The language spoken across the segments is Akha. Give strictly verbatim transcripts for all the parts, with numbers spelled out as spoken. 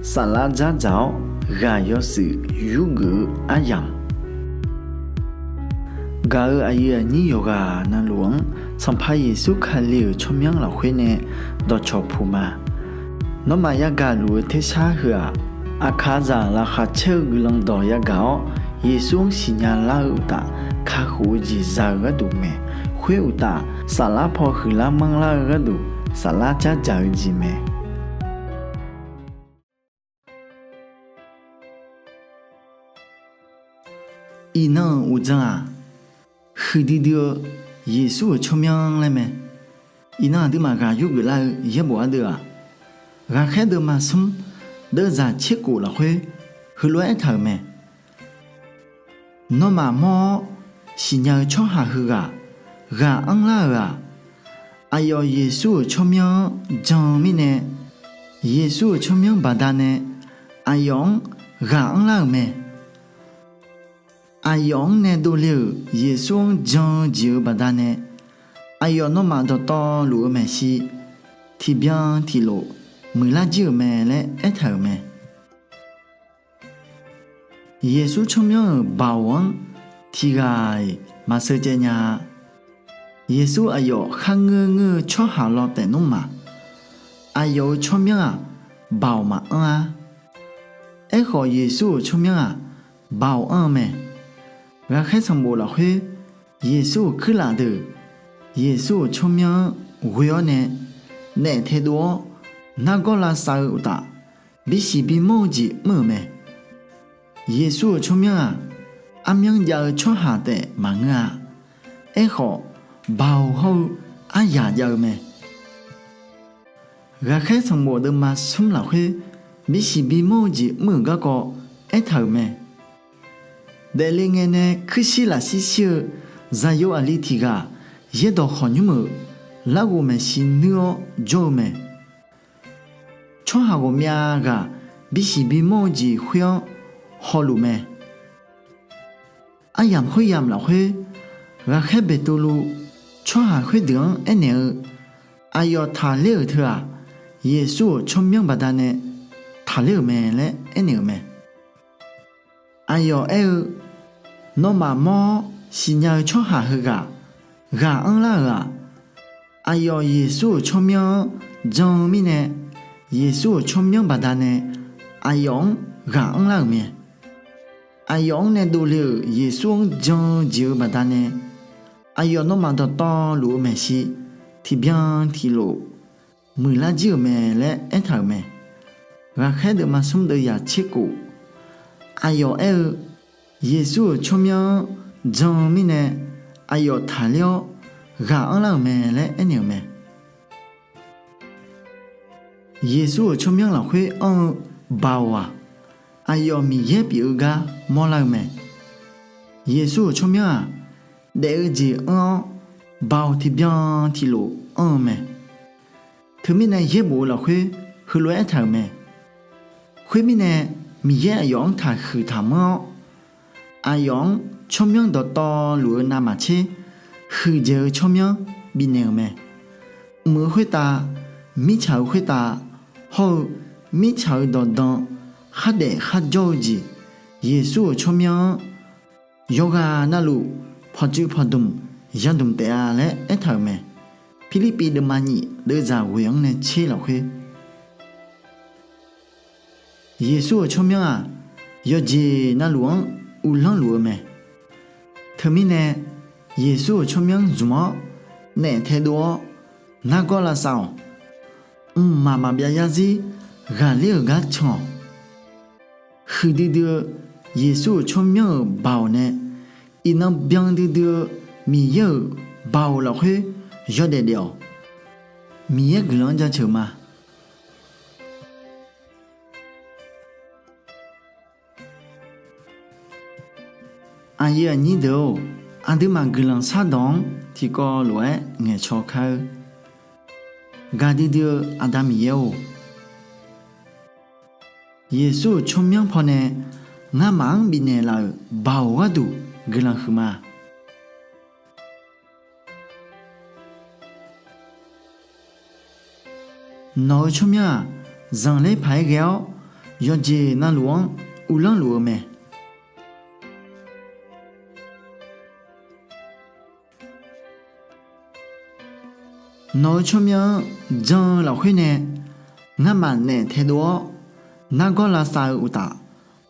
Saflar dzardzaq-awr ghaq yawshuif yurgeuf-eu aryamq, gaq-euq aqyuif aqnyir yawqghaq navluf-anr Sanqpaq Yeqsur Kali-euq tsawrmyanr lafkhoer nae dawqcawq puq ma. Nawmaf yagaq luf-eu tersar heu-aq, aqkaqzaq laqkhaq caer-eu guiqlanq dawq yagaq-awr, Yeqsur-anr siqnya lar-eu uqtaf, kakhof-eu jeq za-eu gharduq mae. Khoer uqtaf, saflar paw huiqlar manrlar-eu gharduq, saflar dzardzaq-eu jeq mae. Iqnan-euq uqdzan-aq, huiqdui dui-eu Yeqsur-euq tsawrmyanr laer mae. Iqnan aqduimaf ghaq yurgeuf lar-eu yaerbof ardeuv-aq, Ghaqkhaer deuvma smr deuvzaq tserkhof lafkhoer heulof-aer aertaq-euq mae. Nawmaf mawr-awr siqnya-eu tsawrhaq heughaq ghaq anrlar-euq-aq, aqyawf Yeqsur-euq tsawrmyanr-anr jan-eu mirnae, Yeqsur-euq tsawrmyanr baqdanae aqyawf-anr ghaq anrlar-euq mae. Aqyawf-anr nae dovle-euq Yeqsur-anr jan-eu jeq-euq baqdanae, aqyawf nawmaf dawqtawvluf-eu maeqshi tiqbyan tiqlof muiqlar jir-euq mae laer aertaq-euq mae. Yeqsur tsawrmyanr-euq baoq-anr tiqghaq-iq maqsheu caev nya-a. Yeqsur aqyawf kharngeur ngeur-eu tsawrhaq law taef nmr maq, aqyawf-euq tsawrmyanr-aq, baoq maqanr-ar. Aerkhawf, Yeqsur-euq tsawrmyanr-aq, baoq anr-eu mae. Ghaqkhaer sanqbof lafkhoer, Yeqsur-euq kuirlaf deuq Yeqsur-euq tsawrmyanr-anr ghoe-awr nae naef taedov-awr nargawr lavsav-eu uqtaf, bisiq bimawr-eu jeq mr-euq mae. Yeqsur-euq tsawrmyanr-aq, armyanr jav-eu tsawrhaq taef maqngeur-a. Aerkhawf, baoq hawr-eu aryaq jav-eu mae. Ghaqkhaer sanqbof deuvma smr lafkhoer bisiq bimawr-eu jeq mr-euq garkawv aertaq-euq mae. Daefle ngae nae kuirshir lafshir shir-eu zaqyo aqli tiq ghaq yaerdawq khawqnymr-euq larghov maeqshi nuir-awr jawr-eu mae. Tsawrhaq ghawqmyav ghaq bisiq bimawr-eu jeq khoer-anr hawluf mae. Aryamq khoeryamq lafkhoer, ghaqkhaer Beqtuvluv tsawrhaq khoerdeuq-anr aernaeq-eu, aqyawf taqler-euq teu-aq, Yeqsur-euq tsawrmyanr baqdanae taqler-euq mae laer aernaeq-euq mae. Aqyawf aer-eu, nawmaf mawr-awr siqnya-eu tsawrhaq heughaq ghaq anrlar-euq-aq, aqyawf Yeqsur-euq tsawrmyanr-anr jan-eu mirnae, Yeqsur-euq tsawrmyanr baqdanae aqyawf-anr ghaq anrlar-euq mae. Aqyawf-anr nae dovle-euq Yeqsur-anr jan-eu jeq-euq baqdanae, aqyawf nawmaf dawqtawvluf-eu maeqshi tiqbyan tiqlof muiqlar jir-euq mae laer aertaq-euq mae. Ghaqkhaer deuvma smr deuvyaq tserkhof, aqyawf aer-eu, Yeqsur-euq tsawrmyanr-anr jan-eu mirnae aqyawf taqler-awr ghaq anrlar-euq mae laer aernaeq-euq mae. Yeqsur-euq tsawrmyanr lafkhoer anr-eu baoq-aq, aqyawf Miqyaer pyeuf-eu gar mawrlar-eu mae. Yeqsur-euq tsawrmyanr-aq, daef-eu jeq anr-awr baoq tiqbyan tiqlof anr-eu mae. Teumirnae yaerbof-eu lafkhoer heulof-aer aertaq-euq mae. Khoermirnae, Miqyaer aqyawf-anr taqhuiq taqmanr-awr, aqyawf-anr tsawrmyanr dawqtawvluf-eu navmaqtser huiqdzaeq-eu tsawrmyanr bifnaeq-euq mae. Mq-eu khoertav, mirtsaq-eu khoertav, hawr-eu mirtsaq-eu dawqdan khardaef kharjawr-eu jeq, Yeqsur-euq tsawrmyanr-anr yawqghaq navluf pawqtsuif pawqdmq yadmq taef-a laer aertaq-euq mae. Pirlirpiv deuvma nyif deuvzaq ghoeq-anr nae tser lafkhoer, Yeqsur-euq tsawrmyanr-aq, yawqjeq navluf-anr uvlanr luf-eu mae. Teumirnae, Yeqsur-euq tsawrmyanr zmq-awr naef taedov-awr nargawr lavsav-awq. Mqmaq maqbyav yarzir ghaqler-euq gar can-awq. Huiqdui dui-eu Yeqsur-euq tsawrmyanr-euq baoq nae iqnan byandui dui-eu Miqyaer-euq baoq lafkhoer yawdaef daef-awq. Miqyaer guiqlanq-anr jaceuq ma. Aqyuif aqnyir deuq-or, aqduimaf guiqlanq shardawq-anr tiqkawv lof-aer ngaeqcaw kar-eur. Gaqdui dui-eu Aqda Miqyaer-or, Yeqsur-euq tsawrmyanr pawnae ngamaf-anr bifnaeq laf-euq baoq gharduq guiqlanq huiqma. Nawq-eu tsawrmyanr-aq, zanqler paq-aer ghae-awr yawqjeq navluf-anr uvlanr luf-eu mae. Nawq-eu tsawrmyanr-anr jan-eu lafkhoer nae, ngamaf naef taedov-awr nargawr lavsav-eu uqtaf,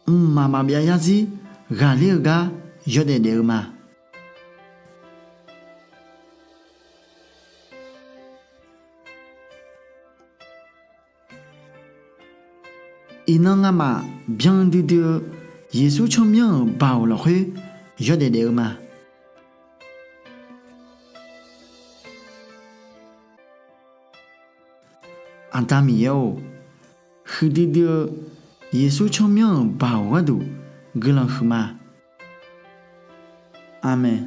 mqmaq maqbyav yarzir ghaqler-eu gar yawdaef daef-eu ma. Iqnan ngamaf byan duidui-eu Yeqsur tsawrmyanr-euq baoq lafkhoer yawdaef daef-eu ma. Aqda Miqyaer-or, huiqdui dui-eu Yeqsur tsawrmyanr-euq baoq gharduq guiqlanq huiqma. Aqmeq.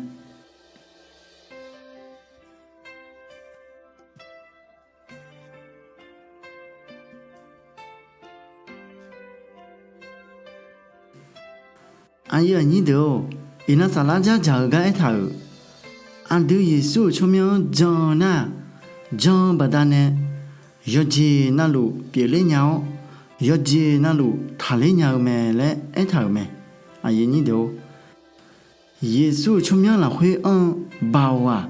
Aqyuif aqnyir deuq-or, iqnan saflar dzardzaq-eu gar aertaq-euq, aqdui Yeqsur-euq tsawrmyanr-anr jan-eu nar-aq, jan-eu baqdanae yawqjeq navluf pyeufler nya-awr, yawqjeq navluf taqler nya-eu mae laer aertaq-euq mae. Aqyuif aqnyir deuq-or, Yeqsur-euq tsawrmyanr lafkhoer anr-eu baoq-aq,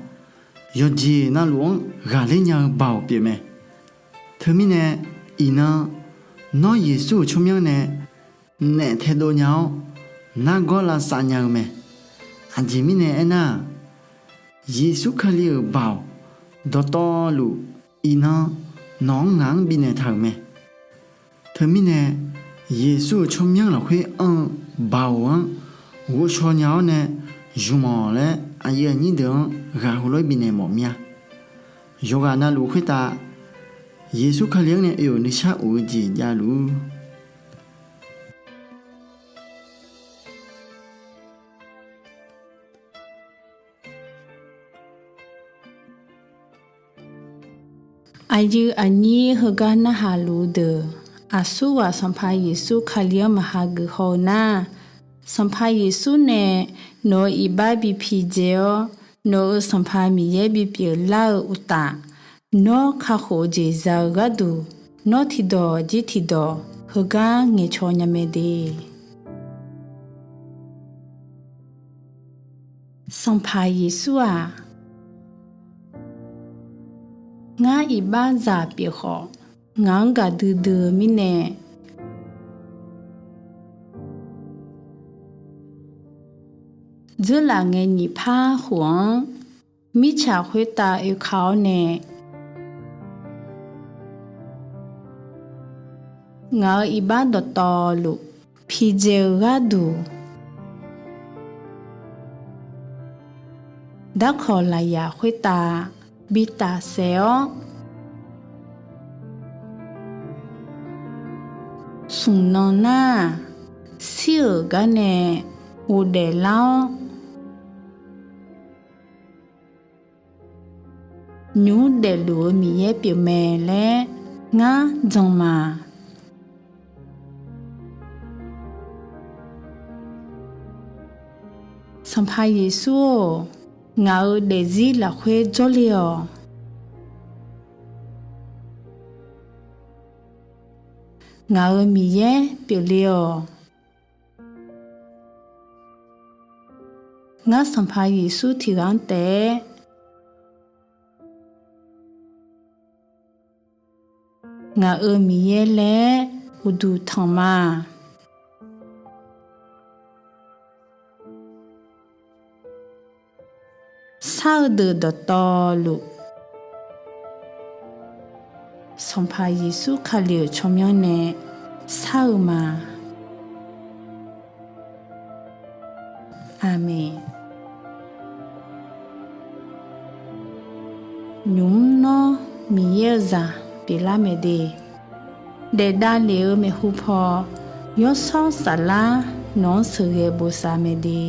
yawqjeq navluf-anr ghaqler nya-eu baoq pyeufmae. Teumirnae, iqnan nawr Yeqsur-euq tsawrmyanr nae naef taedov nya-awr, nargawr lavsav nya-eu mae. Aqjeq mirnae aernar-aq, Yeqsur Kali-euq baoq dawqtawvluf iqnan nawq-anr ngaq-anr bifnaeq taq-euq mae. Teumirnae, Yeqsur-euq tsawrmyanr lafkhoer anr-eu baoq-anr ghovshaw nya-awr nae zmq-awq laer aqyuif aqnyir deuq-anr ghaq heulof-aer bifnaeq mawf mir-a. Yawqghaq navluf khoertav Yeqsur Kali-anr nae oe-euq nuisar of-eu jeq javluf-ur. Aqyuif aqnyir heugar narhaq luf-eu deuq, aqsurghaq Sanqpaq Yeqsur Kali-anr maqha geuf haw-eu nar, Sanqpaq Yeqsur nae nawq-euq iqbax bi pidzae-awr, nawq-euq Sanqpaq Miqyaer bipyeuf lar-eu uqtaf, nawr kakhof-eu jeq za-eu gharduq, nawr tiqdawq jir tiqdawq heugar ngaeqcaw nya mae de. Sanqpaq Yeqsur-aq, ngar iqbaxzaq pyeuf khawf, ngaq-anr gaqdui dui-eu mirnae, dzeurlaf ngae nyiq par khof-anr mirtsaq khoertav oeka-awr nae, ngaq-euq iqbax dawqtawvluf pidzae-eu gharduq, darkawq lafyaq khoertav bi tafsaef-awr, smq nan nar-aq, shir-euq gar nae ghofdaef lar-awr, nymq mr daefluf-eu Miqyaer pyeufmae laer ngar jan ma. Sanqpaq Yeqsur-or, ngaq-euq daefzir lafkhoer jawrle-awq. Ngaq-euq Miqyaer pyeufle-awq. Ngar Sanqpaq Yeqsur tiqghaq-anr taef-aer ngaq-euq Miqyaer laer uqduq tanq ma. Shar-eu deuq dawqtawvluf, Sanqpaq Yeqsur Kali-euq tsawrmyanr nae shar-eu ma. Aqmeq. Nymq mr nawr Miqyaer-eu zaq pyeuflar mae de. Daef davlef-eu maeqhu paw, Yawshawr Saflar nawq-anr sheuqghae bosav mae de.